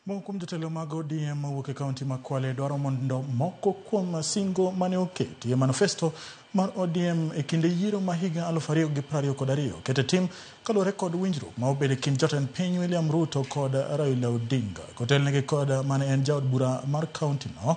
Moko kuom jotelo mag ODM mawuok e kaunti ma Kwale dwaro mondo moko kuom singo mane oketi e manifesto mar ODM e kinde yiero ma higa 2022 oket e tim kaluwore kod winjruok ma obedo e kind jatend piny William Ruto kod Raila Odinga. Kotelnegi kod mane en jaod bura mar kaunti no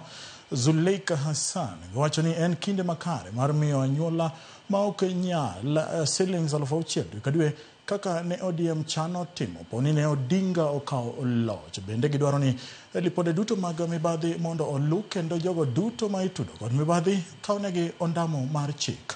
Zuleika Hassan giwacho ni en kinde makare mar miyo anyuola ma ok nyal silings 6,000 dwe ka dwe kaka ne ODM chano timo poni ne Odinga okawo loch. Bende gidwaro ni lipode duto mag mibadhi mondo olu kendo jogo duto ma itudo kod mibadhi kawnegi ondamo mar chik.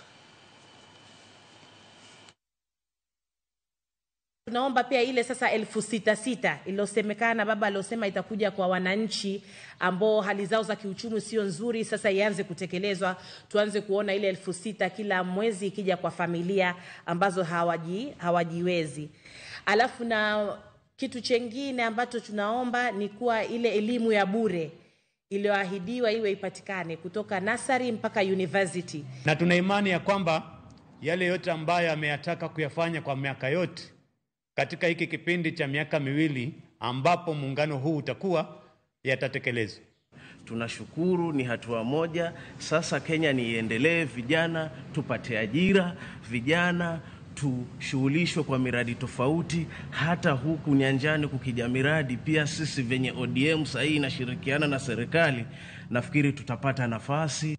Tunaomba pia ile sasa 6,000 iliyosemekana baba aliosema itakuja kwa wananchi ambao hali zao za kiuchumi sio nzuri, sasa ianze kutekelezwa. Tuanze kuona ile 6,000 kila mwezi ikija kwa familia ambazo hawajiwezi. Alafu na kitu chengine ambacho tunaomba ni kuwa ile elimu ya bure iliyoahidiwa iwe ipatikane kutoka nursery mpaka university. Na tuna imani ya kwamba yale yote ambayo ameyataka kuyafanya kwa miaka yote katika hiki kipindi cha miaka miwili ambapo muungano huu utakuwa, yatatekelezwa. Tunashukuru, ni hatua moja. Sasa Kenya ni iendelee, vijana tupate ajira, vijana tushughulishwe kwa miradi tofauti. Hata huku nyanjani kukija miradi pia, sisi venye ODM sahii inashirikiana na serikali, nafikiri tutapata nafasi.